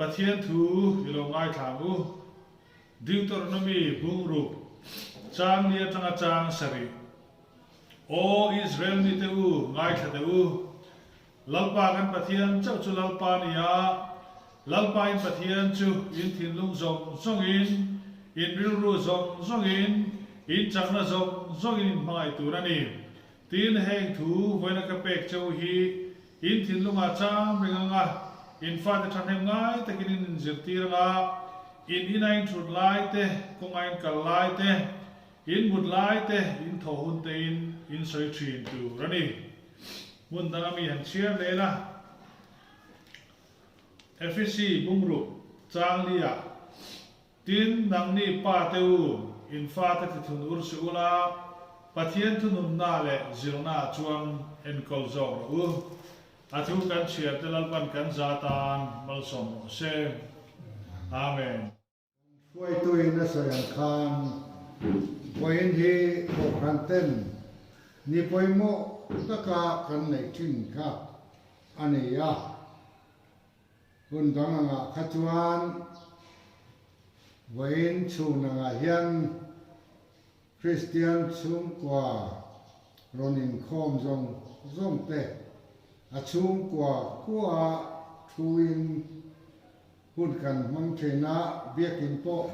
Pathian thu i lo ngaithla ang u. Deuteronomy bungruk chang li atanga chang sarih. Aw Israel mite u, ngaithla teh u. Lalpa kan Pathian chauh chu Lalpa a ni a, Lalpa in Pathian chu in thinlung zawng zawngin, in rilru zawng zawngin, in chakna zawng zawngin in hmangaih tur a ni. Tin, heng thu vawiina ka pek che u hi in thinlungah cham reng ang a, in fate thahnem ngai takin in inzirtir ang a, in ina in thut lai te, kawnga in kal lai te, in mut lai te, in thaw hun te in in sawi thin tur a ni. Hmun danga mi han chhiar leh la. Efesi bungruk chang liah. Tin, nangni pa te u, in fate tithun ur suh ula, Pathian thununna leh zirnaah chuan enkawl zawk rawh u. A thu kan chhiar te Lalpan kan za tan malsawm rawh se. Amen. Hruaituin a sawi ang khan vawiin hi Kohhran ten ni pawimawh taka kan neih thin kha a ni a. Hun dang angah kha chuan vawiin chhun angah hian Kristian chhungkua rawn inkhawm zawng zawng te a chhungkua kua thuin hun kan hmang thin a, biakin pawh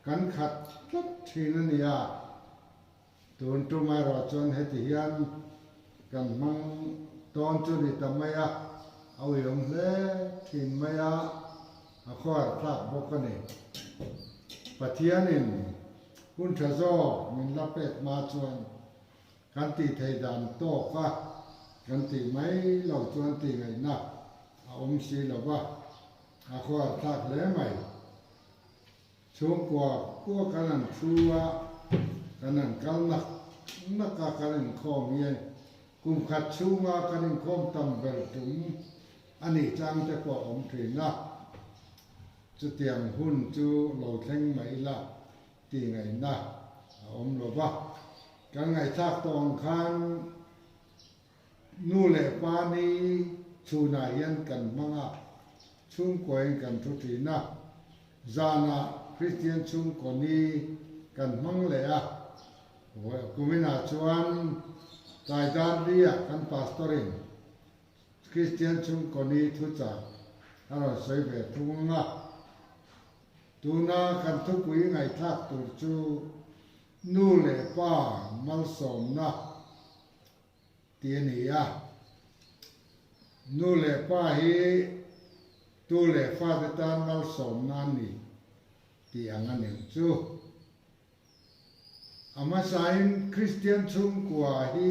kan khat tlat thin a nia. Tun tum erawh chuan heti hian kan hmang tawn chu ni ta mai a, a uiawm hle thin mai a, a khuar thlak bawk a ni. Pathianin hun tha zawk min la pek hma chuan kan tih thei dan tawk a, kan tih mai lo chuan tih ngaihna a awm si lo va, a khuar thlak hle mai. Chhungkua kua kan han thu a, kan han kal nak nak a, kan inkhawm hi kum khat chhunga kan inkhawm tam ber tum a nih chang te pawh a awm thin a, chutiang hun chu lo thleng mai ila tih ngaihna a awm lo va. Kan ngaihthlak tawh ang khan nu leh pa ni chhunah hian kan hmang a, chhungkuain kan thu thin a. Zanah Kristian chhungkaw ni kan hmang leh a, kuminah chuan tlai dar liah kan Pastor-in Kristian chhungkaw ni thuchah a rawn sawi ve thung ang a. Tuna kan thupui ngaihthlak tur chu Nu leh Pa malsawmna tih a ni a. Nu leh pa hi tu leh fate tan malsawmna an ni tih ang a nih chu. A hmasain Kristian chhungkua hi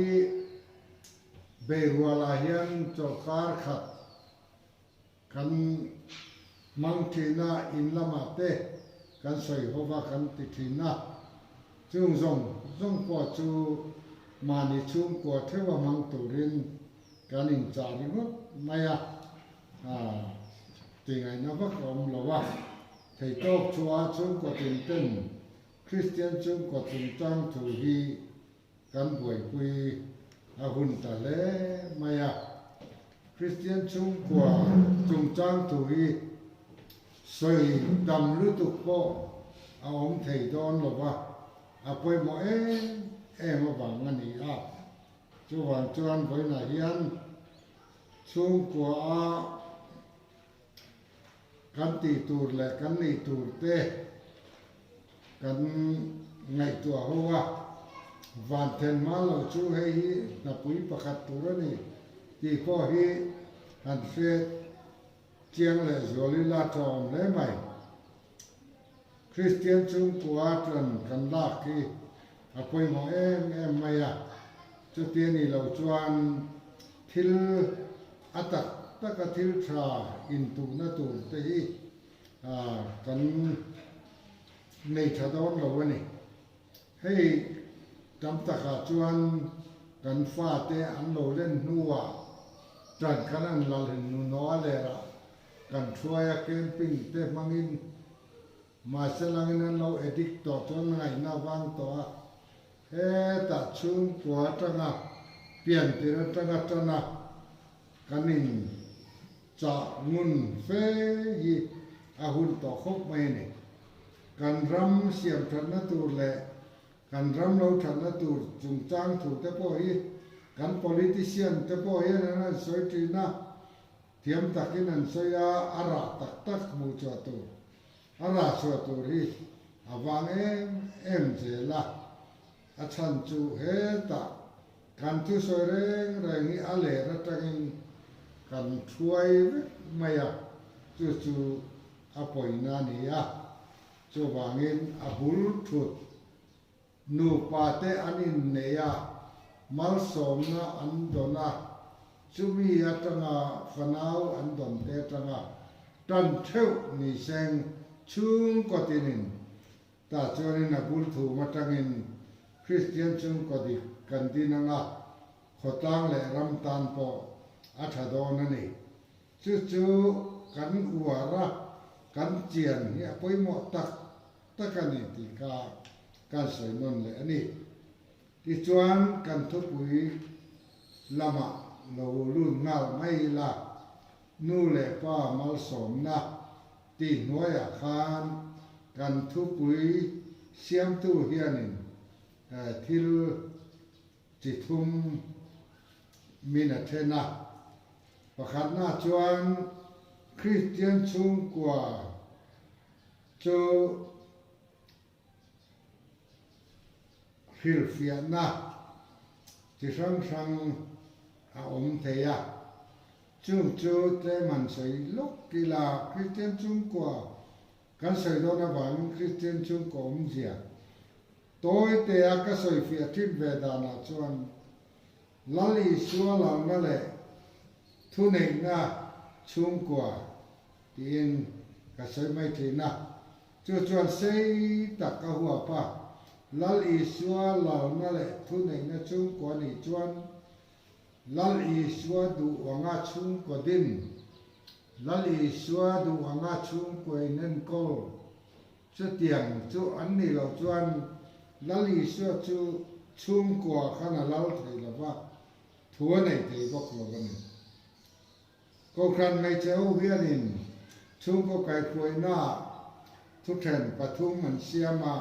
beirualah hian chawlhkar khat kan hmang thin a, in lamah te kan sawi ho va kan ti thin a. Chung zawng zawng pawh chu mahni chhungkua theuha hmang turin kan inchah ringawt mai a, tingaihna vak a awm lo a. Theitawk chhuah chhungkaw tinten Kristian chhungkaw chungchang thu hi kan buaipui a hun ta hle mai a. Kristian chhungkua chungchang thu hi sawi tam lutuk pawh a awm thei dawn lo va, a pawimawh em em avang a ni a. Chuvang chuan vawiinah hian chhungkua a kan tih tur leh kan nih tur te kan ngaihtuah ho a, van then hma lo chu hei hi hnapui pakhat tur a ni tih pawh hi han hriat chiang leh zual ila tha awm hle mai. Kristian chhungkua ṭan kan lak hi a pawimawh em em mai a, chuti a nih loh chuan thil a tak taka thil ṭha intuhna tur te hi kan nei ṭha dawn lo a ni. Hei tam takah chuan kan fate an lo len hnuah ṭan kan an lalhin nunaw a lerah Kan hruaia camping te hmangin mahse langin an lo addict tawh chuan ngaihna vang tawh a, hetah chhungkua atanga piantir atanga tana kan in Chah ngun fe hi a hun tawh khawp mai a ni. Kan ram siam thatna tur leh kan ram lo thatna tur chungchang thu te pawh hi kan politician te pawh hian an han sawi thin a, thiam takin an sawi a, a rah tak tak hmuh chhuah tur, a rah chhuah tur hi a vang em em zel a. A chhan chu hetah kan thusawi reng reng hi a ler atangin kan thuai vek mai a, chu chu a pawina a ni a. Chuvangin a bul thut nupa te an inneih a, malsawmna an dawn a, chumi atanga fanau an dawn te atanga tan theuh ni seng chhungkaw tinin Tah chuanin a bul thum atangin Kristian chhungkaw dik kan din anga khawtlang leh ram tan pawh a tha dawn a ni. Chu chu kan uar a, kan chian hi a pawimawh tak tak a ni tih kha kan sawi nawn leh a ni. Tichuan kan thupui lamah lo lut nghal mai ila, nu leh pa malsawmna Tih hnuaiah khan kan thupui siamtu hianin thil chi thum min a then a. Pakhatna chuan Kristian chhungkua chu hrilhfiahna chi hrang hrang a awm thei a. Chung chu tlem an sawi lawk ila Kristian chhungkua kan sawi dawn avangin Kristian chhungkua awmzia tawi tea ka sawifiah thin ve danah chuan Lal Isua lalna leh thuneihna chhungkua tiin ka sawi mai thin a. Chu chuan sei tak a huap a, Lal Isua lalna leh thuneihna chhungkua nih chuan Lal Isua duh anga chhungkaw din, Lal Isua duh anga chhungkaw inenkawl chutiang chu an nih loh chuan Lal Isua chu chhungkua khan a lal thei lo va, thu a nei thei bawk lo a ni. Kohhran hmeichhe ho hianin chhungkaw kaihhruainaah thuthen pathum an siam a,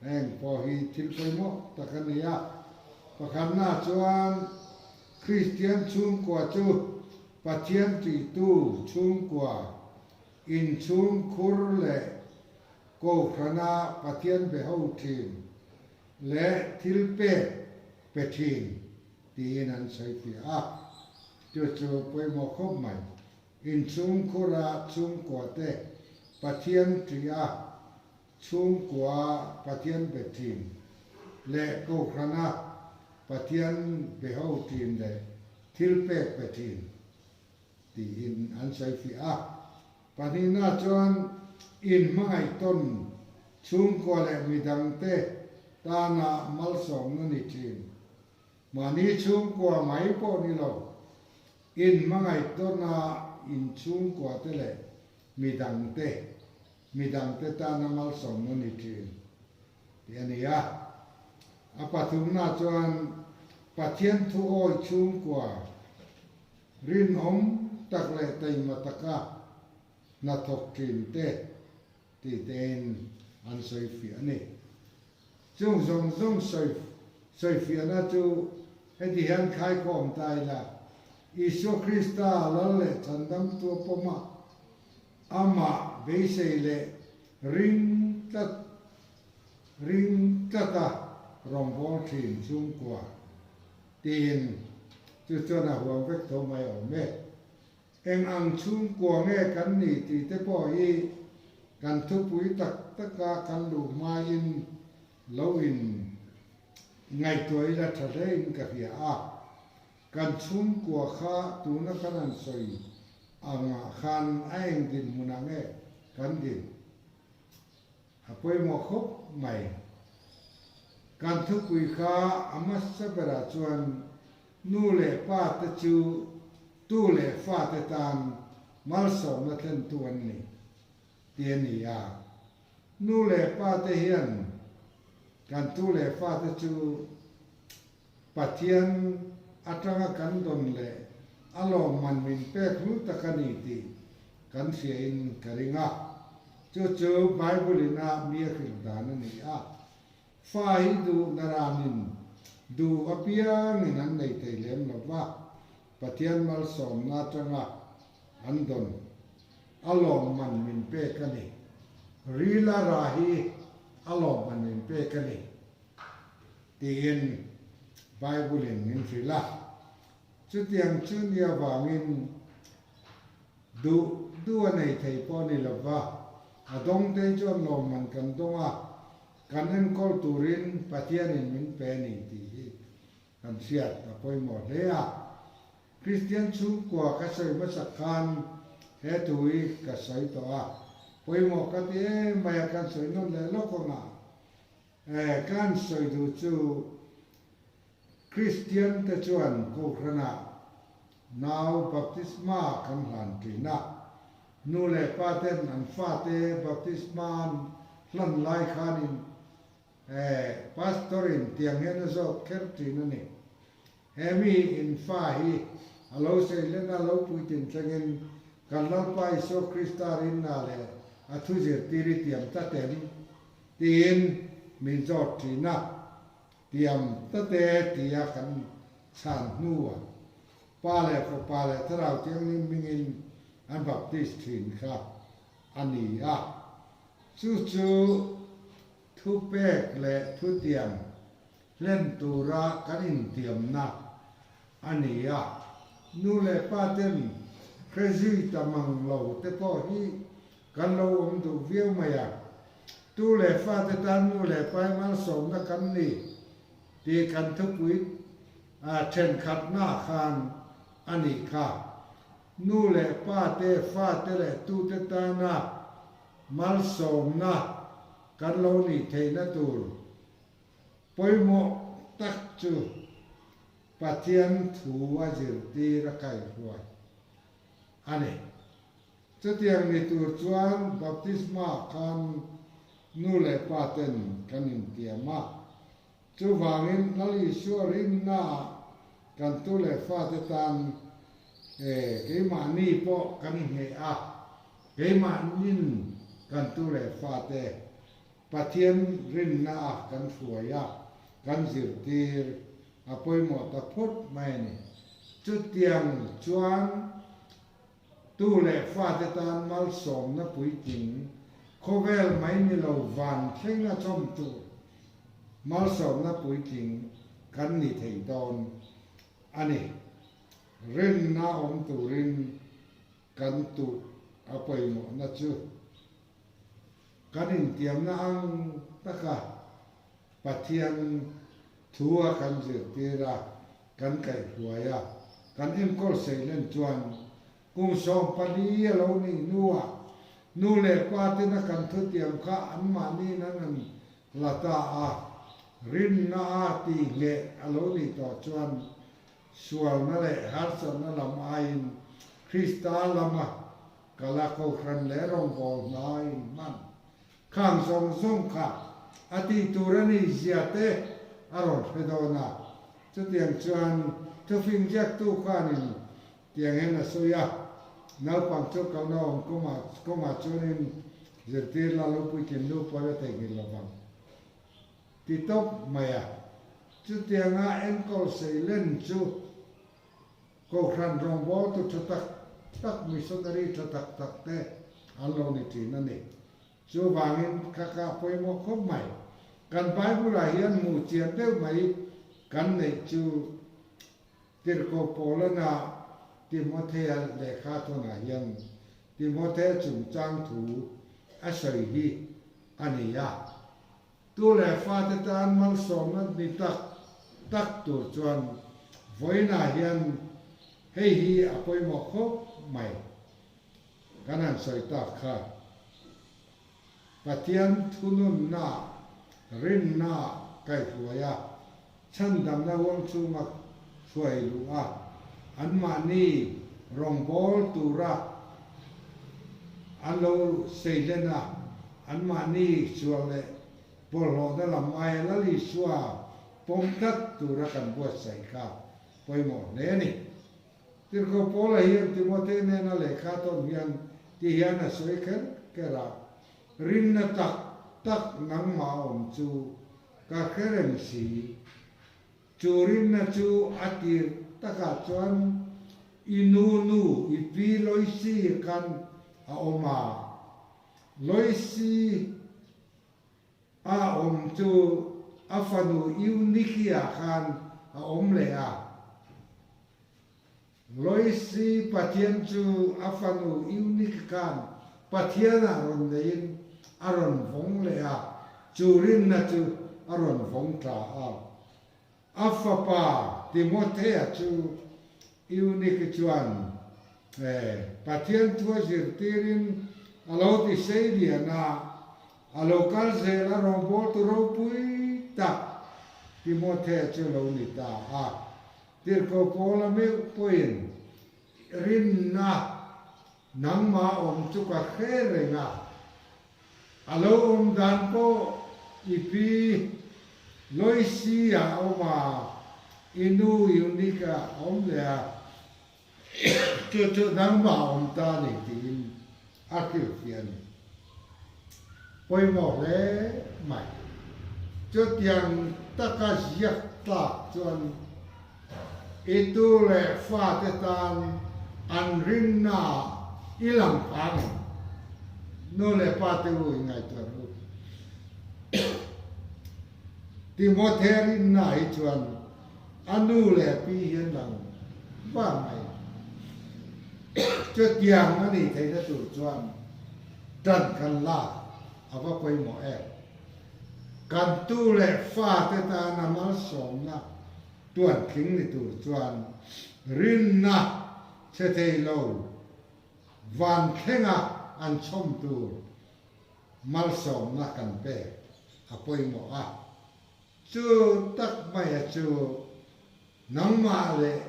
heng pawh hi thil pawimawh tak a ni a. Pakhatnaah chuan Kristian chhungkua chu Pathian tihtu chhungkua, inchhungkhur leh Kohhrana Pathian be ho thin leh thil pek pe thin tiin an sawi fiah a, chu chu pawimawh khawp mai. Inchhungkhura chhungkuate Pathian ṭih a, chhungkua Pathian be ṭhin leh Kohhrana Pathian be ho ṭhin leh thil pek pe ṭhin tiin an sawi fiah a. Pahnihna chuan inhmangaihtawn chhungkua leh midangte tana malsawmna ni ṭhin. Mahni chhungkua mai pawh ni lo, in hmangaih tawna in chhungkuate leh midangte, midangte tana malsawmna ni thin tih a ni a. A pathumna chuan Pathian thu awi chhungkua rinawm tak leh taima taka hnathawk thinte tih tein an sawi fiah a ni. Chung zawng zawng sawi sawi fiahna chu heti hian khaikhawm ta ila, Isua Krista Lal leh Chhandamtu a pawm a, amah beisei leh ring tlat ring tlata rawngbâwl ṭhin chhungkua tiin chu chuan a huam vek tho mai awm e. Eng ang chhungkua nge kan ni tih te pawh hi kan thupui tak taka kan luh hmain lo in ngaihtuah ila tha hlein ka hria a. Kan chhungkua kha tuna kan han sawi angah khan a eng dinhmunah nge kan din? A pawimawh khawp mai. Kan thupui kha a hmasa berah chuan nu leh pa te chu tu leh fa te tan malsawmna thlentu an ni tih a ni a. Nu leh pa te hian kan tu leh fa te chu Pathian atanga kan dawn leh A lawmman min pek hlu tak a ni tih kan hriain ka ring a. Chu chu Bible-in a mi a hrilh dan a ni a. Fa hi duh naranin duh apiangin an nei thei lem lo va, Pathian malsawmna atanga an dawn a lawmman min pek a ni. Rila ra hi a lawmman min pek a ni tiin Bible-in min hrilh a. Chutiang chu ni avangin duh duh a nei thei pawh a ni lo va, a dawngte chuan lawmman kan dawng a, kan enkawl turin Pathianin min pe a ni tih hi kan hriat a pawimawh hle a. Kristian chhungkua ka sawi hmasak khan he thu hi ka sawi tawh a, pawimawh ka ti em mai a, kan sawi nawn leh lawk ang a. Kan sawi duh chu Kristian te chuan Kohhranah nau baptisma kan hlan ṭhin a. Nu leh pa ten an fate baptisma an hlan lai khanin Pastor in tiang hian a zawt kher ṭhin a ni. He mi in fa hi a lo seilen a, lo puitlin thlengin kan Lalpa Isua Krista rinna leh a thu zirtir i tiam tlat em? tiin min zawt ṭhin a. Tiam tate tia kan chhan hnuah Pa leh Fapa leh Thlarau Thianghlim hmingin an baptis thin kha a ni a. Chu chu thupek leh thutiam hlen tura kan intiamna a ni a. Nu leh pa ten hre zui ta mang lo te pawh hi Kan lo awm duh viau mai a, tu leh fate tan nu leh pai malsawmna kan ni tih kan thupui thenkhatna khan a nih kha. Nu leh pa te, fate leh tute tana malsawmna kan lo nih theihna tur pawimawh tak chu Pathian thu a zirtir a kaihruai a ni. Chutiang ni tur chuan baptisma khan nu leh pa ten kan intiam a. Chuvangin Lal Isua rinnaah kan tu leh fate tan keimahni pawh kan hneh a, keimahnin kan tu leh fate Pathian rinnaah kan hruai a, kan zirtir a pawimawh ta phawt mai a ni. Chutiang chuan Tu leh fate tan malsawmna puitling, khawvel mai ni lo van thleng a chawm tur malsawmna puitling kan ni thei dawn a ni. Rinna awm turin kan tuh a pawimawhna chu kan intiamna ang taka Pathian thu a kan zirtir a, kan kaihhruai a, kan enkawl seilen chuan kum 14 a lo nih hnuah nu leh pa tena kan thutiam kha anmahniin an han la ta a, rinna a tihngheh a lo nih tawh chuan sualna leh harsatna lam aiin Krista lama kala kohhran leh rawngbâwl hna inhman Khang zawng zawng kha a tih tur a nih zia te a rawn hre dawn a. Chutiang chuan thufing ziaktu khanin tiang hian a sawi a, Naupang chu kalna awm kawngah kawngah chuanin zirtir la lo puitlin nu pawn a theihnghilh lo vang ti tawp mai a. Chutianga enkawl seilen chu Kohhran rawngbawltu tha tak tak, missionary tha tak tak te an lo ni thin a ni. Chuvangin kha kha pawimawh khawp mai. Kan Bible-ah hian hmuh chian deuh mai kan neih chu Tirhkoh Paulana Timothea lehkha thawnah hian Timothea chungchang thu a sawi hi a ni a. Tu leh fate tan malsawmna ni tak tak tur chuan vawiinah hian hei hi a pawimawh khawp mai. Kan han sawi tak kha Pathian thununna rinna kaihruai a, chhandamna huang chhunga hruai luh a, anmahni rawngbâwl tura an lo seilen a, anmahni sual leh bawlhhlawhna lam aia Lal Isua pawm tlat tura kan buatsaih kha pawimawh hle a ni. Tirhkoh Paula hian Timothea nena lehkha tawn hian ti hian a sawi kher kher a, Rinna tak tak nangmah awm chu ka hre reng si. Chu rinna chu a tir takah chuan i nu nu i pi Loisi khan a awm a. Loisi a awm chu a fanu Euniki-ah khan a awm leh a. Loisi Pathian chu a fanu Euniki khan Pathianah rawn neiin a rawn vawng leh a, chu rinna chu a rawn vawng ta a. A fapa Timothea chu Euniki chuan Pathian thu a zirtirin a lo ti sei lian a, a lo kal zel a rawngbawltu ropui tak Timothea chu lo ni ta a. Tirhkoh Paula meuh pawhin rinna nangmah awm chu ka hre reng a, a lo awm dan pawh i pi Loisi a awm a, i nu Eunike a awm leh a, chu chu nangmah awm ta ni tiin a hrilhfiah a ni. Pawimawh hle mai. Chutiang taka ziak tlak chuan i tu leh fate tan an rinna i lang pha ngei. Nu leh pa te u i ngaihtuah ru. Timothea rinna hi chuan a nu leh a pi hi an lang vang mai. Chutiang a nih theihna tur chuan tan kan lak a va pawimawh em? Kan tu leh fate tana malsawmna tuantling ni tur chuan rinna chhe thei lo van thlenga an chhawm tur malsawmna kan pek a pawimawh a. Chu tak maia chu nangmah leh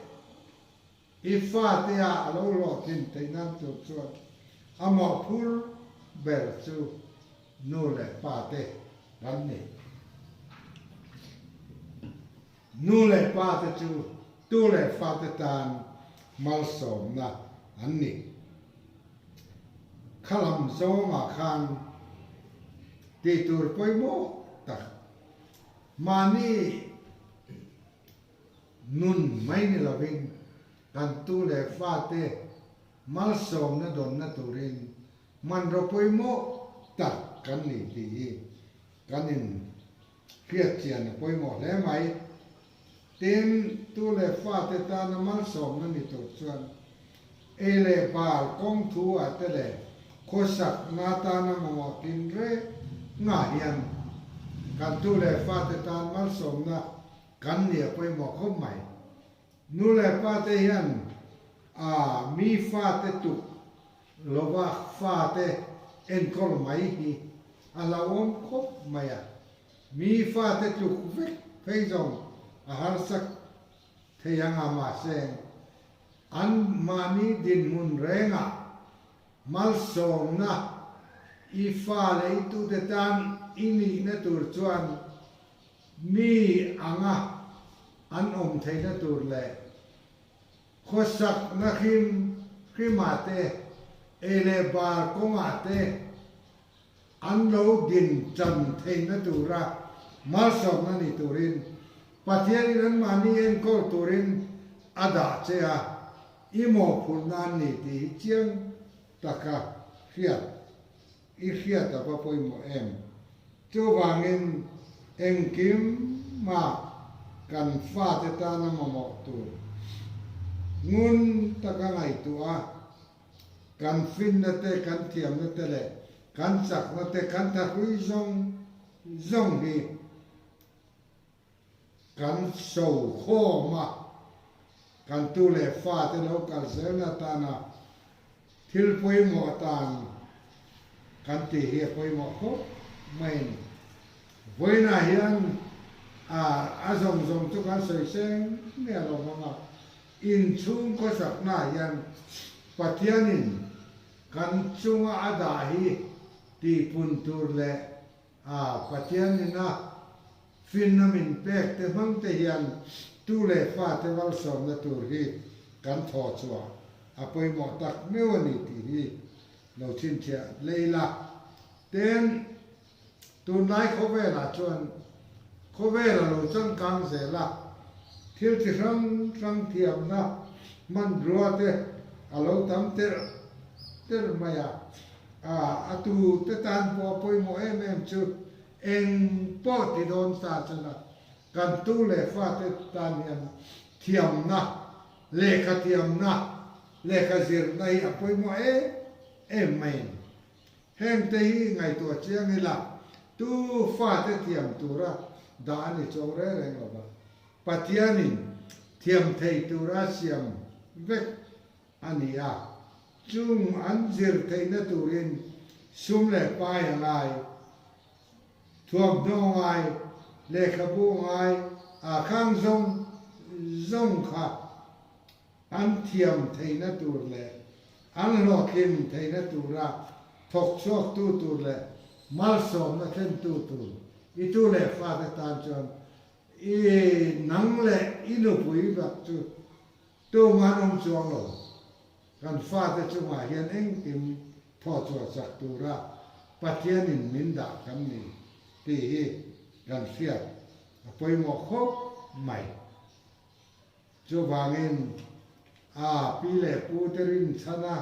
i fate-a a lo hlawhtlin theih nan tur chuan a mawhphur ber chu nu leh pate kan ni. Nu leh pate chu tu leh fate tan malsawmna an ni. Khalam zawngah khan tihtur pawimawh tak mahni nun mai ni lovin kan tu leh fate malsawmna dawnna turin hmanraw pawimawh tak kan ni tih hi kan in hriatchian a pawimawh hle mai. Tin, tu leh fate tana malsawmna ni tur chuan ei leh bar kawng thu ah te leh khawsak na tana mamawh tin reng ah hian kan tu leh fate tan malsawmna kan ni a pawimawh khawp mai. Nu leh pa te hian a mi fate tuk lova fate enkawl mai hi a hlauhawm khawp mai a. Mi fate tluk vek phei zawng a harsa thei ang a mahse an mahni dinhmun rengah malsawmna i fa leh i tute tan i nihna tur chuan mi anga an awm theihna tur leh khawsakna hrim hrimah te, ei leh bar kawngah te an lo din chan theihna tura malsawmna ni turin Pathianin anmahni enkawl turin a dah che a, i mawhphurhna an ni tih hi chiang taka hriat i hriat a va pawimawh em? Chuvangin engkim mah kan fate tana mamawh tur ngun taka ngaihtuah a, kan finna te, kan thiamna te leh kan chakna te, kan thahrui zawng zawng hi kan so khawm a, kan tu leh fate lo kal zelna atana thil pawimawh atan kan tih hi a pawimawh khawp mai a ni. Vawiinah hian a zawng zawng chu kan sawi seng miah lo vang a, inchhung khawsaknaah hian Pathianin kan chunga a dah hi tihpun tur leh a Pathianin a finna min pek te hmang te hian tu leh fate malsawmna tur hi kan thawh chhuah a pawimawh tak meuh a ni tih hi lo chhinchhiah leh ila. Tin, tunlai khawvelah chuan khawvel a lo changkang zel a, thil chi hrang hrang thiamna hmanrua te a lo tam telh telh mai a, a tute tan pawh a pawimawh em em chu eng pawh ti dawn ta chana kan tu leh fate tan hian thiamna, lehkha thiamna, lehkha zirna hi a pawimawh em em mai a ni. Hengte hi ngaihtuah chiang ila tu fate thiam tura dah a ni chuang reng reng lo va, Pathianin thiam thei tura siam vek a ni a, chung an zir theihna turin sum leh pai a ngai, thuamhnaw a ngai, lehkhabu a ngai, a khang zawng zawng kha an thiam theihna tur leh an hlawhtlin theihna tura thawk chhuaktu tur leh malsawmna thlentu tur i tu leh fate tan chuan i nang leh i nupui bak chu tumah an awm chuang lo. Kan fate chungah hian engkim thawh chhuah chak tura Pathianin min dah kan ni tih hi kan hriat a pawimawh khawp mai. Chuvangin, a pi leh pu te rinchhan a,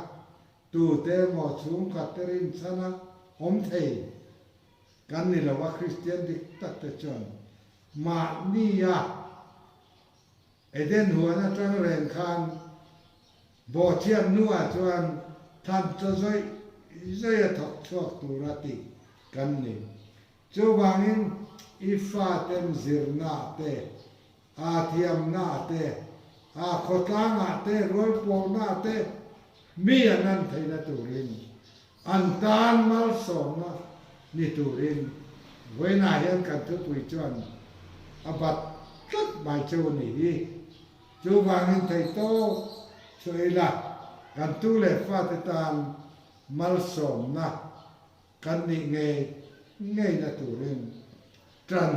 tute emaw chhungkhat te rinchhan a awm thei kan ni lo a, Kristian dik tak te chuan mahnia Eden huan atang reng khan bawhchhiat hnuah chuan than chaw zawih zawih a thawk chhuak tura tih kan ni. Chuvangin i faten zirna te Aa thiamna te, aa khawtlangah te, rualpawlna te mi an an theihna turin, an tan malsawmna ni turin vawiinah hian kan thupui chuan a bat tlat mai chu a ni hi. Chuvangin theihtawp chhuah ila kan tu leh fate tan malsawmna Kan nih ngei ngeina turin ṭan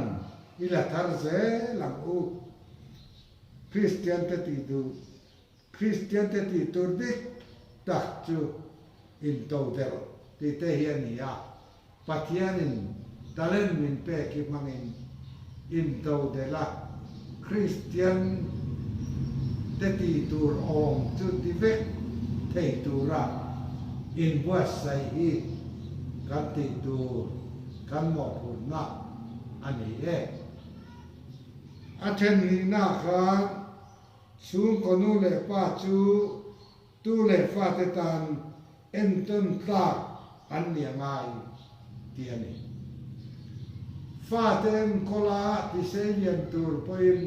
i la thar zel ang u. Kristiante tih duh, Kristiante tih tur dik tak chu intodelh tih te hi a ni a. Pathianin talent min pek hi hmangin intodelh a, Kristian te tih tur awm chu ti vek thei tura inbuatsaih hi kan tih tur kan mawhphurhna a ni e. A thenhnihna khan chhungkaw nu leh pa chu tu leh fate tan entawn tlak an ni a ngai tih a ni. Fate enkawla tisei lian tur pawhin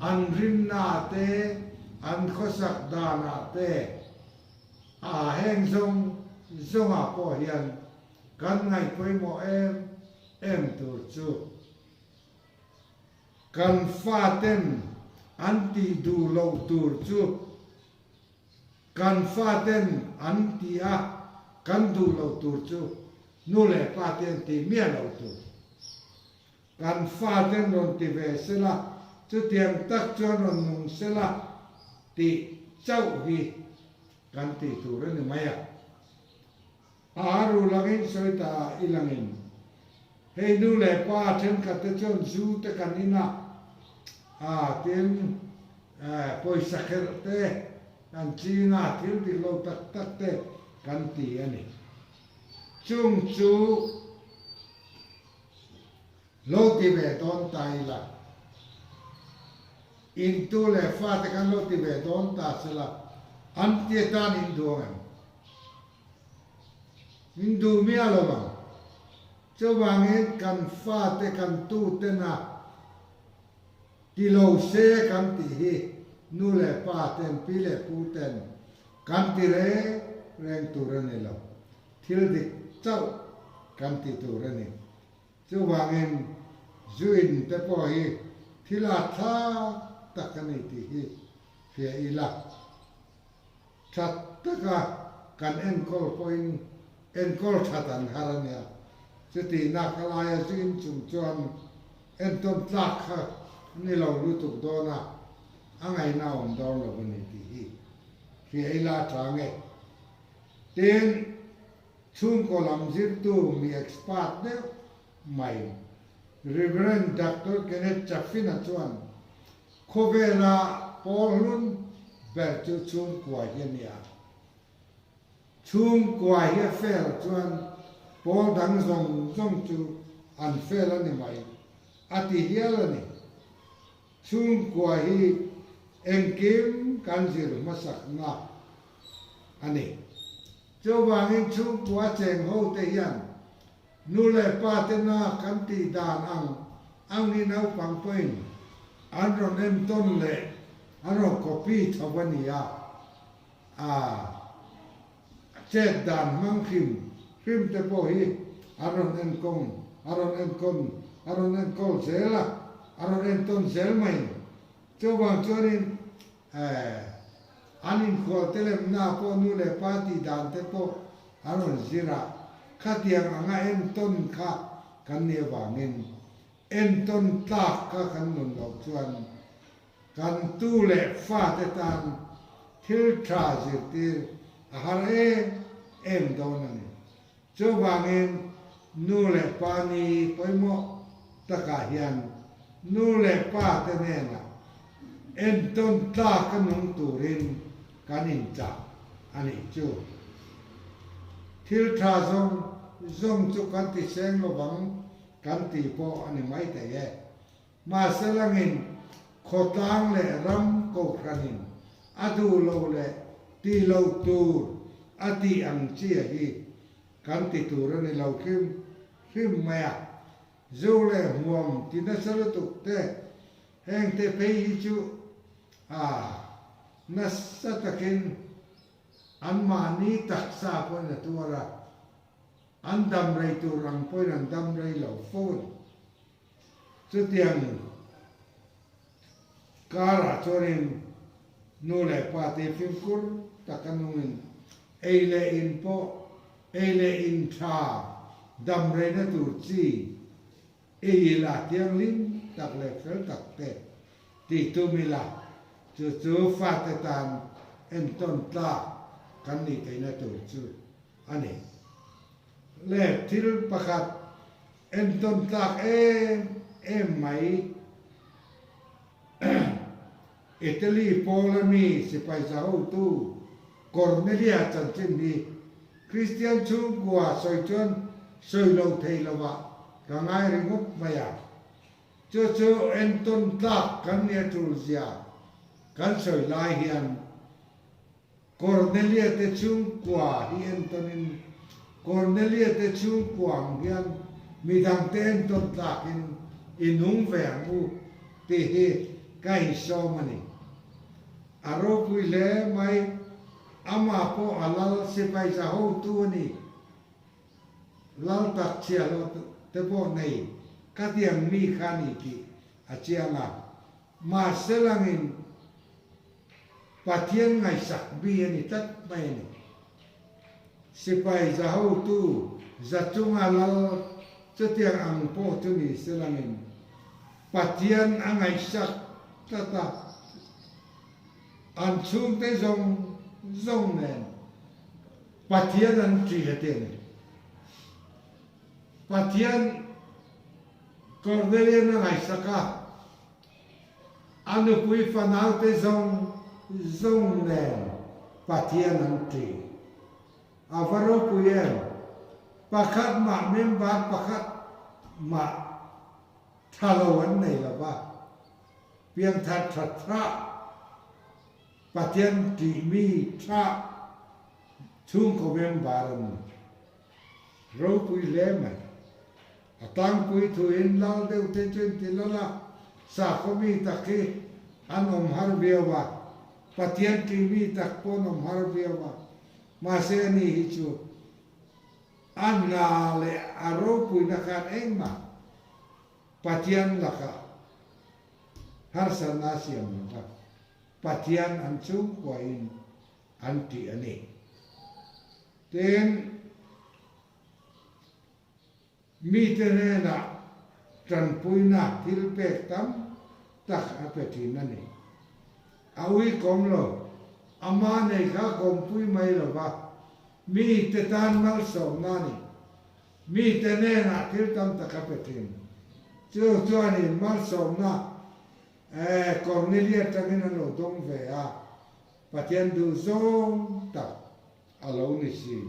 an rinna te, an khawsak danah te, a heng zawng zawngah pawh hian kan ngaihpawimawh em em tur chu kan faten an tih duh loh tur chu Kan faten an ti a, kan duh lo tur chu nu leh pa te an ti miah lo tur. Kan faten rawn ti ve sela, chutiang tak chuan rawn nung sela tih chauh hi kan tih tur a ni mai a. A ru langin sawi ta i langin hei nu leh pa thenkhat te chuan zu te kan in a, a tin pawisa khelh te kan ching a, thil dik lo tak tak te kan ti a ni. Chung chu lo ti ve dawn ta ila, intu leh fate kan lo ti ve dawn ta sela, an ti atan in duh ang em? Min duh miah lo ang. Chuvangin kan fate kan tutena ti lo se kan tih hi nu leh pa ten pi leh pu ten kan ti reng reng tur a ni lo. Thil dik chauh kan ti tur a ni. Chuvangin zuin te pawh hi thil a thlak tak a ni tih hi hria ila. That taka kan enkawl pawhin enkawl that an har a nia. Chutihna ka laia zuin chung chuan entawn tlak kha a ni lo lutuk dawn a. a ngaihna a awm dawn lo a ni tih hi hria ila a tha nge. Tin, chhungkaw lam zirtu mi expert deuh mai Rev. Doctor Kenneth Chaffin-a chuan khawvela pawl hlun ber chu chhungkua hi a ni a. Chhungkua hi a fel chuan pawl dang zawng zawng chu an fel a ni mai, a ti hial a ni. Chhungkua hi engkim kan zir hmasakna a ni. Chuvangin chhungkua cheng ho te hian nu leh pa tena kan tih dan ang ang hi naupang pawhin an rawn entawn leh an rawn copy chho a ni a. A chet dan hmang hrim hrim te pawh hi a rawn enkawng, a rawn enkawn, a rawn enkawl zel a, a rawn entawn zel mai. Chuvang chuanin an inkhual te lemna pawh nu leh pa tih dan te pawh an rawn zir a, khatiang anga entawn kha kan nih avangin entawn tlak kha kan nun loh chuan Kan tu leh fate tan thil tha zirtir a har em em dawn a ni. Chuvangin nu leh pa ni pawimawh takah hian nu leh pa te hnenah entawn tlak a nung turin kan inchah a nih chu. Thil tha zawng zawng chu kan ti seng lovang kan tih pawh a ni maithei e. Mahse langin khawtlang leh ram kohhranin a duh lo leh ti lo tur a tih ang chia hi kan ti tur a ni lo hrim hrim mai a. Zo leh hmuam ti nasa lutuk te heng te phei hi chu a nasa takin anmahni taksa pawhin a tuar a, an dam rei tur ang pawhin an dam rei lo fo a ni. Chutiang karah chuanin nu leh pa te fimkhur taka nungin ei leh in pawh ei leh in tha dam reina tur chi ei ila thianghlim tak leh fel tak te tih tum ila chu chu fate tan entawn tlak kan nih theihna tur chu a ni. Le thil pakhat Entawn tlak em em mai. Italy pawla mi sipai za hotu Cornelia chanchin hi Kristian chhungkua sawi chuan sawi lo thei lovah ka ngai ringawt mai a. Chu chu entawn tlak kan nia tul zia kan sawi lai hian Cornelia te chhungkua hi entawnin Cornelia te chhungkua ang hian midangte entawn tlakin i nung ve ang u tih hi ka insawm a ni. A ropui hle mai, amah pawh a lal sipai za hotu a ni. Lal tak chhiahhlawh te pawh nei khatiang mi kha a ni tih a chiang a. Mahse langin Pathian ngaihsak bi a ni tlat mai a ni. Sipai za hotu za chunga lal chutiang ang pawh chu ni se langin Pathian a ngaihsak tlat a, an chhungte zawng zawng nen Pathian an ṭih a ti a ni. Pathian Cornelian a ngaihsak a. A nupui fanaute zawng zawng nen Pathian an ṭih. A va ropui em? Pakhat mah member pakhat mah ṭha lo an nei lo va, piangthar ṭha ṭhah, Pathian ṭihmi ṭhah chhungkaw member an ni. Ropui hle mai. A tlangpui thuin lal deuh te chu in ti lal a, sakhaw mi tak hi an awm har viau a, Pathian ṭih mi tak pawh an awm har viau a, mahse ani hi chu a hna leh a ropuina khan engmah Pathian lakah harsatna a siam lo va, Pathian an chhungkuahin an ṭih a ni. Tin. Mite hnenah tanpuina thil pek tam tak a pe thin a ni. A ui kawm lo. Ama nei kha kawmpui mai lo va, mite tan malsawmna a ni. Mite hnenah thil tam tak a pe thin. Chu chuanin malsawmna Kornelia atangin an lo dawng ve a, Pathian duh zawng tak a lo ni si.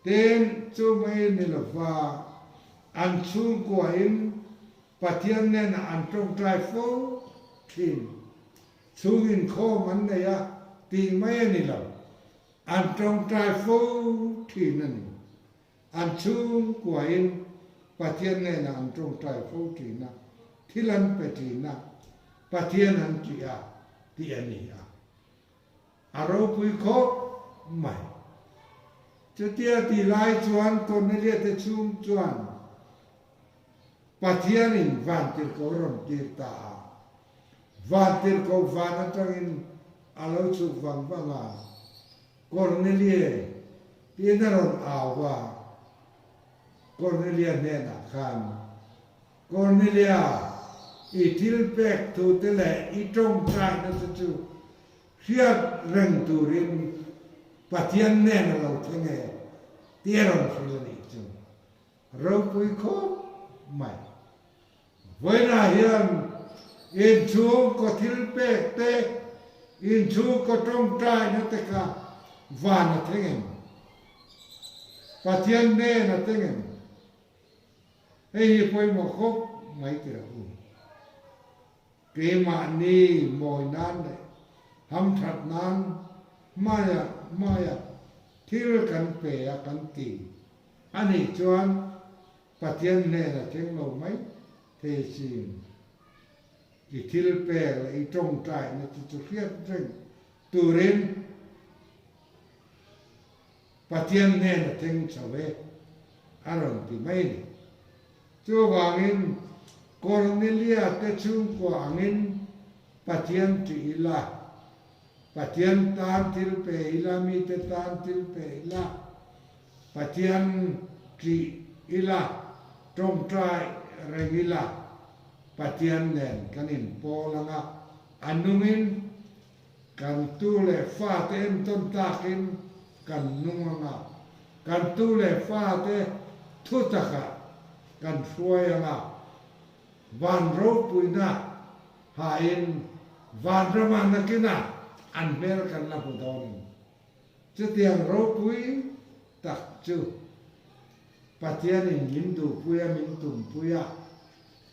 Tin, chu mai ni lova an chhungkuain Pathian hnenah an tawngtai fo thin. Chhung inkhawm an nei a tih mai a ni lo, an tawngtai fo thin a ni. An chhungkuain Pathian hnenah an tawngtai fo thin a, thil an pe thin a, Pathian an tih a tih a ni a. A ropui khawp mai. Chutia ti lai chuan Cornelia te chhung chuan Pathianin vantirhkoh rawn tir ta a. Vantirhkoh van atangin a lo chhuk vang vang a, Cornelie tiin a rawn au a. Cornelia hnenah khan, Cornelia, i thil pek thu te leh i tawngtaina te chu hriat reng turin Pathian nen a lo thleng e tih a rawn hrilh a nih chu. Ropui khawp mai. Vawiinah hian inchhungkaw thil pek te, inchhungkaw tawngtaina te kha van a thleng em? Pathian nen a thleng em? Hei hi pawimawh khawp mai ti rawh u. Keimahni mawi nan leh hamthat nan hmaia hmaia thil kan pe a kan ti a nih chuan Pathian hnen a thleng lo mai thei sin. I thil pek leh i tawngtaina te chu hriat reng turin Pathian hnen a thleng chho e a rawn ti mai a ni. Chuvangin Kornelia te chhungkua angin Pathian ṭih ila, Pathian tan thil pe ila, mite tan thil pe ila, Pathian ṭih ila, tawngtai reng ila, Pathian nen kan inpawl anga a nungin Kan tu leh fate entawn tlakin kan nung ang a, kan tu leh fate thu takah kan hruai ang a, van ropuina hain vanramah nakinah an hmel kan la hmu dawn in. Chutiang ropui tak chu Pathianin min duhpui a, min tumpui a,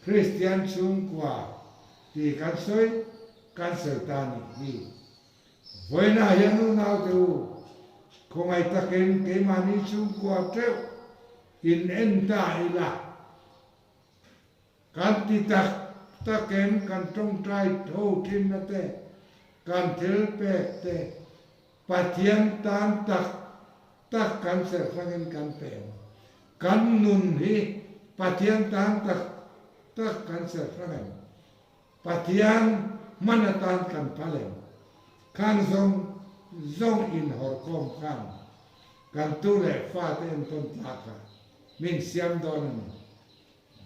Kristian chhungkua tih kan sawi Kan sawi ta nih hi. Vawiinah hian unaute u, khawngaih takin keimahni chhungkua teuh in en ta ila. Kan ti tak takin kan tawngtai tho thinna te, kan thil pek te Pathian tan tak tak kan serhlangin kan pem. Kan nun hi Pathian tan tak tak kan serhlang em? Pathian hman atan kan phal em? Khan zawng zawng inhawrkhawm khan kan tu leh fate entawn tlak a min siam dawn a ni.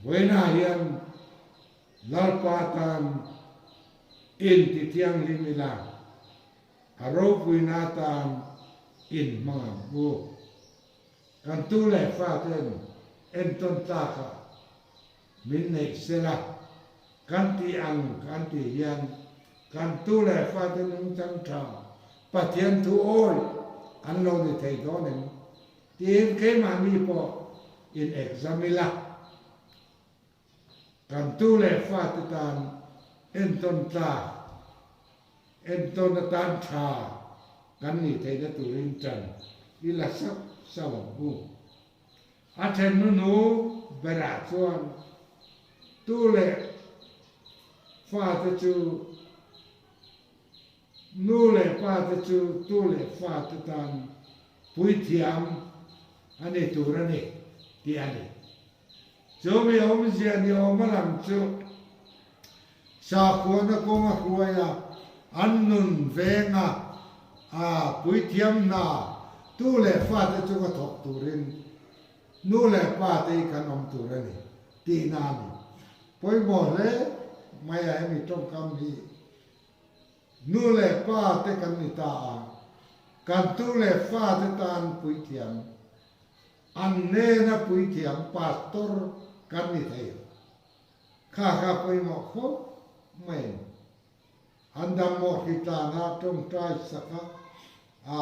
Vawiinah hian Lalpa tan inti thianghlim ila a ropuina atan inhmang ang u. Kan tu leh faten entawn tlak a Min neih sela, kan tih ang kan tih hian kan tu leh fate nungchang tha Pathian thu awi an lo ni thei dawn em? Tiin keimahni pawh in exam ila, kan tu leh fate tan entawn tlak, entawn atan tha kan nih theihna turin tan ila sauh sauh ang u. A then hnu berah chuan tu leh fate chu nu leh pate chu tu leh fate tan puithiam a ni tur a ni tih a ni. Chu mi awmzia ni awm a lang chu sakhuana kawnga hruai a, an nun venga a puithiam hna tu leh fate chunga thawk turin nu leh pate hi kan awm tur a ni tihna a ni. Pawimawh hle mai a hemi tawngkam hi. Nu leh pa te kan ni ta a, kan tu leh fa te tan puithiam, an hnena puithiam pastor kan ni thei. Kha kha pawimawh khawp mai a ni. An dam mawh hri tlana tawngtai sak a, a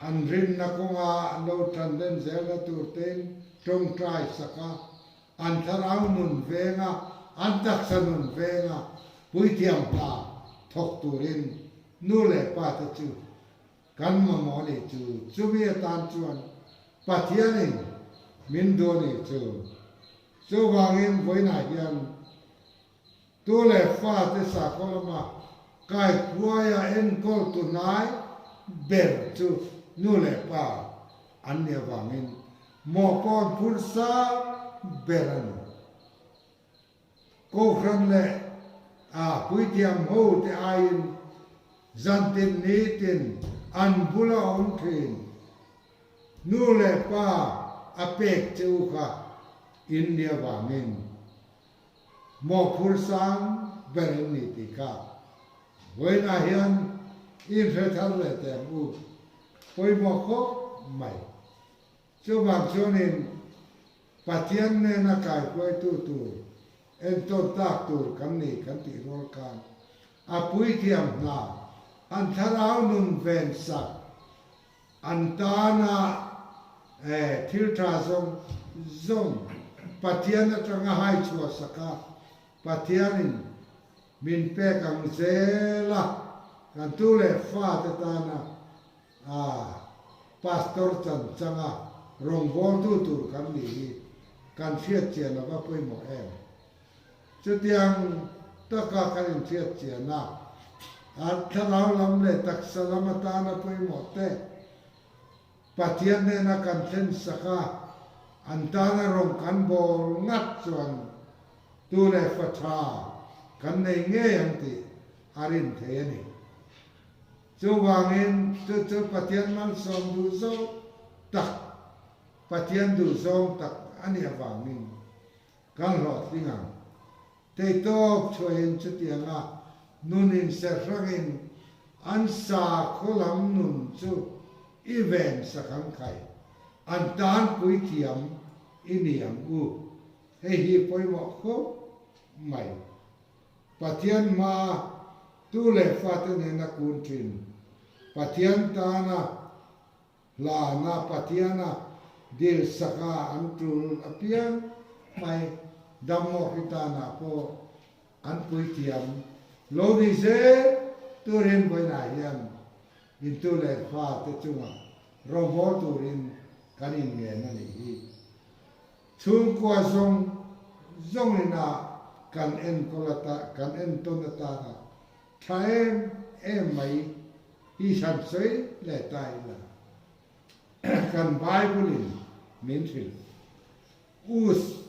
an rinna kawnga an lo tan len zelna tur tein tawngtai sak a, an thlarau nun venga, an taksa nun venga puithiam hna thawk turin nu leh pa te chu kan mamawh a nih chu. Chumi atan chuan Pathianin min duh a nih chu. Chuvangin vawiinah hian Tu leh fate sakhaw lama kaikuaia enkawl tu hnai ber chu nu leh pa an nih avangin mawhpawn phur sang ber a ni. Kohhran leh a puithiam ho te aiin zantin nitin an bula awm thin nu leh pa a pek che u kha in nih avangin Mawhphur sang ber in ni tih kha vawiinah hian i hre thar leh teh ang u, pawimawh khawp mai. Chuvang chuanin Pathian nena kaihruaitu tur entawn tak tur kan ni kan tih rual khan a puithiam hna an thlarau nun ven sak An tana thil tha zawng zawng Pathian atanga hai chhuah sak a, Pathianin min pek ang zel a, kan tu leh fate tana Pastor chan changa rawngbawltu tur kan nih hi kan hriat chian a va pawimawh em? Chutiang taka kan inhriat chian a, a thlarau lam leh taksa lam atana pawimawh te Pathian hnena kan thlen sak a, an tana rawng kan bawl ngat chuan tu leh fa tha kan nei ngei ang tih a rin thei a ni. Chuvangin chu chu Pathian malsawm duh zawng tak, Pathian duh zawng tak a nih avangin Kan hlawhtling ang. Teitawp chhuahin chutianga nun inserhrangin an sakhaw lam nun chu i ven sak ang khai. An tan puithiam i ni ang u. Hei hi pawimawh khawp mai. Pathian hma tu leh fate nena kun thin. Pathian tana Hlana Pathiana dil saka an tul apiang mai Dammaw Hritanah pawh an puithiam lo ni zel turin vawiinah hian intu leh fate chunga rawngbawl turin kan inngen a nih hi. Chhungkua zawng zawngin a kan enkawl ata kan entawn atana tha em em mai hi hran sawi leh ta ila kan Bible in min hrilh. Us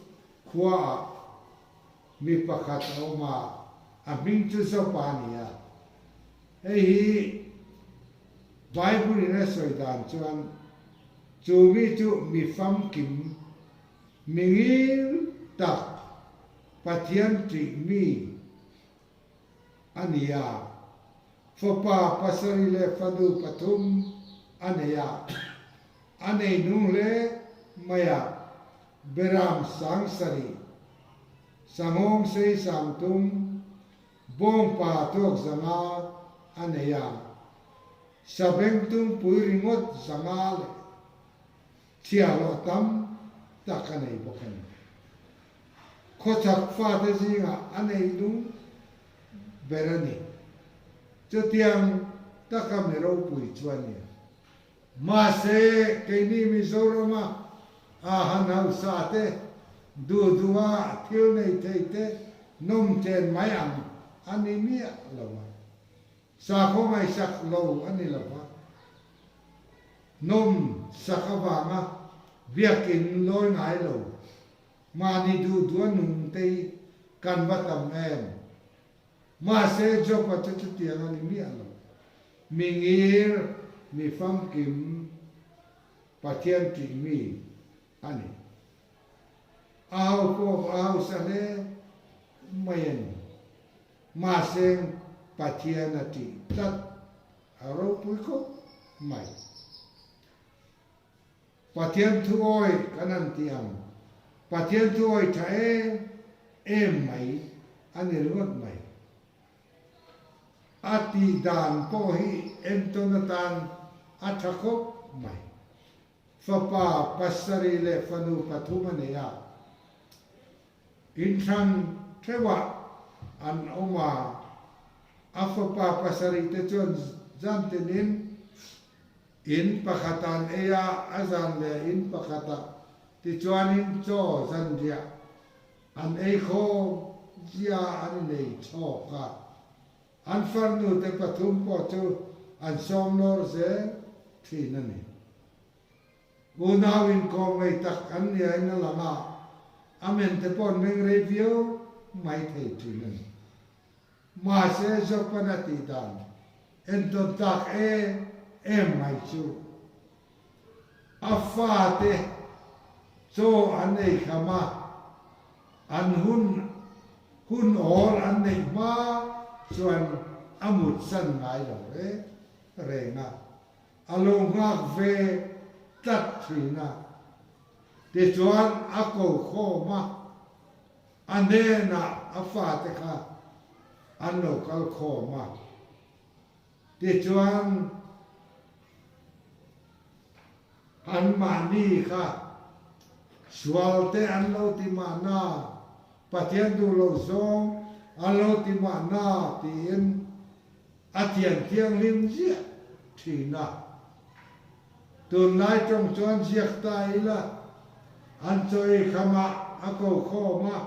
khua ah mi pakhat a awm a, a hming chu Job-a a ni a. Hei hi Bible in a sawi dan chuan chu mi chu mi famkim, mi ngil tak, Pathian ṭih mi a ni a. Fapa pasarih leh fanu pathum a nei a, a nei nung hle mai a, Beram sangsarih, Sanghawng sei sangtum, Bawngpa tuak zanga a nei a, Sabengtung pui ringawt zanga leh chhiahhlawh tam tak a nei bawk a ni. Khawchhak fate zingah a nei nung ber a ni. Chutiang taka mi ropui chu a ni. Mahse, keini Mizorama a han hausa te, duh duha thil nei thei te nawm chen mai ang a ni miah lo a. Sakhaw ngaihsak lo a ni lo va. Nawm sak avanga biakin lawi ngai lo, mahni duh duha nung te hi kan va tam em? Mahse, Job-a chu chutiang a ni miah lo. Mi ngir, mi famkim, Pathian tih mi a ni. A ho pawh a hausa hle mai a ni. Mahse. Pathian a tih tlat a ropui khawp mai. Pathian thu awi kan han ti ang, Pathian thu awi tha em em mai a ni ringawt mai. A tih dan pawh hi entawn atan a tha khawp mai. Fapa pasarih leh fanu pathum a nei a, inthlan theuhah an awm a, a fapa pasarih te chuan zan tinin in pakhat an ei a, a zan leh in pakhatah tichuanin chaw zanriah an ei khawm zia an inei chhawk a. An farnute pathum pawh chu an sawm lawr zel thin a ni. Unau inkawm ngei tak an niain a lang a, a mente pawh an meng rei viau mai thei thin a ni. Mahse Jopan a tih dan entawn tlak em em mai chu a fate chaw an ei kham a, An hun hun awl an neih hma chuan a mut san ngai lo reng reng a, a lo nghak ve tlat thin a. Tichuan a ko khawm a, a hnenah a fate kha an lo kal khawm a. Tichuan Anmahni kha sualte an lo ti mahna, Pathian duh lo zawng an lo ti mahna tiin a thian thianghlim ziah thin a. Tunlai tawng chuan ziak ta ila an chawi khamah a ko khawm a,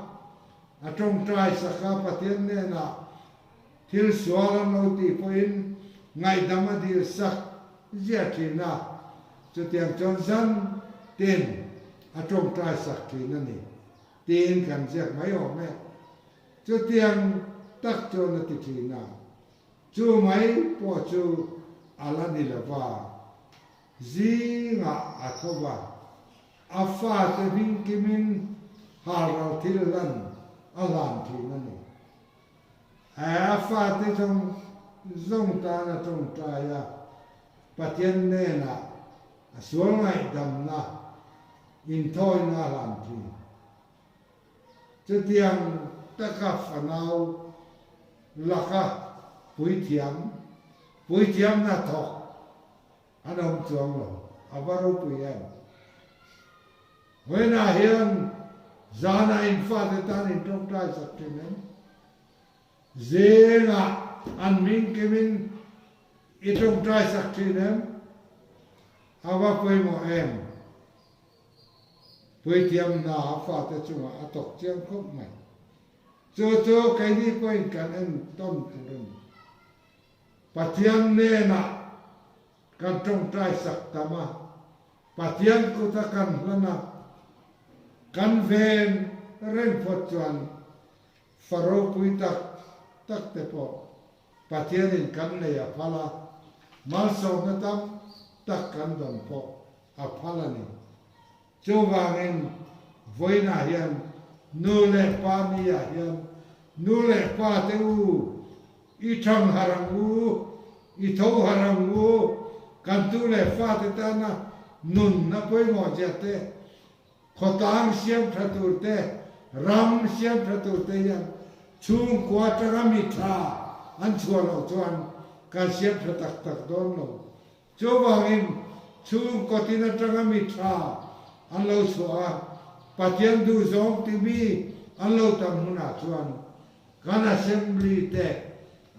a tawngtai sak a Pathian hnenah Thil sual an lo tih pawhin ngaihdam a dil sak ziah thin a, chutiang chuan zan tin a tawngtai sak thin a ni tiin kan ziak mai awm e. Chutiang tak chuan a ti thin a, chu mai pawh chu a la ni lo va, zingah a tho va, a fate hming kimin halral thil lan a hlan thin a ni. A fate zawng zawng tan a tawngtai a, Pathian hnenah a sual ngaihdamna inthawina a hlan thin. Chutiang taka fanau laka puithiam, puithiamna thawk an awm chuang lo, a va ropui em? Vawiinah hian zanah in fate tan in tawngtai sak thin em? Zingah an hming kimin i tawngtai sak thin em? A va pawimawh em? Puithiam hna a fate chungah a tawk chiang khawp mai. Chu chu keini pawhin kan en tawn tur a ni. Pathian hnenah kan tawngtai sak tam a, Pathian kuta kan hlan a, kan ven reng phawt chuan fa ropui tak tak te pawh Pathianin kan nei a phal a, malsawmna tam tak kan dawn pawh a phal a ni. Chuvangin vawiinah hian nu leh pa ni-ah hian nu leh pa te u I thang har ang u, i tho har ang u, kan tu leh fate tana nun a pawimawh zia te, khawtlang siam tha tur te, ram siam tha tur te hian chhungkua atanga mi tha an chhuah loh chuan kan siam tha tak tak dawn lo. Chuvangin chhungkaw tin atanga mi tha an lo chhuah a, Pathian duhzawng timi an lo tam hunah chuan Kan Assembly te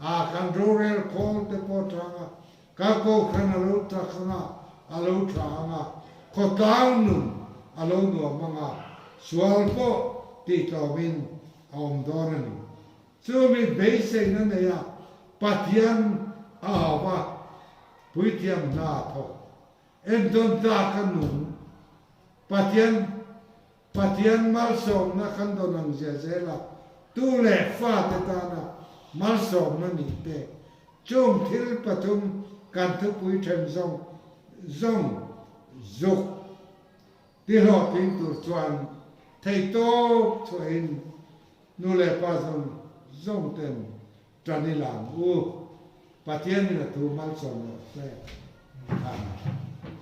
ah kan rorel khawl te pawh tang a, ka kohhran a lo tak ang a, a lo tha ang a, khawtlang nun a lo nuam ang a, sual pawh tihtlawmin a awm dawn a ni. Chumi beiseina nei a Pathian a hau va, puithiam hna a thawk. Entawn tlak a nung. Pathian Pathian malsawmna kan dawn ang zia zel a, tu leh fate tana malsawmna nih te, chung thil pathum kan thupui then zawng zawng zuk ti hlawhtling tur chuan theihtawp chhuahin nu leh pa zawng zawng ten. Ṭan i lang u. Pathianin a thu malsawm rawh se. Amen.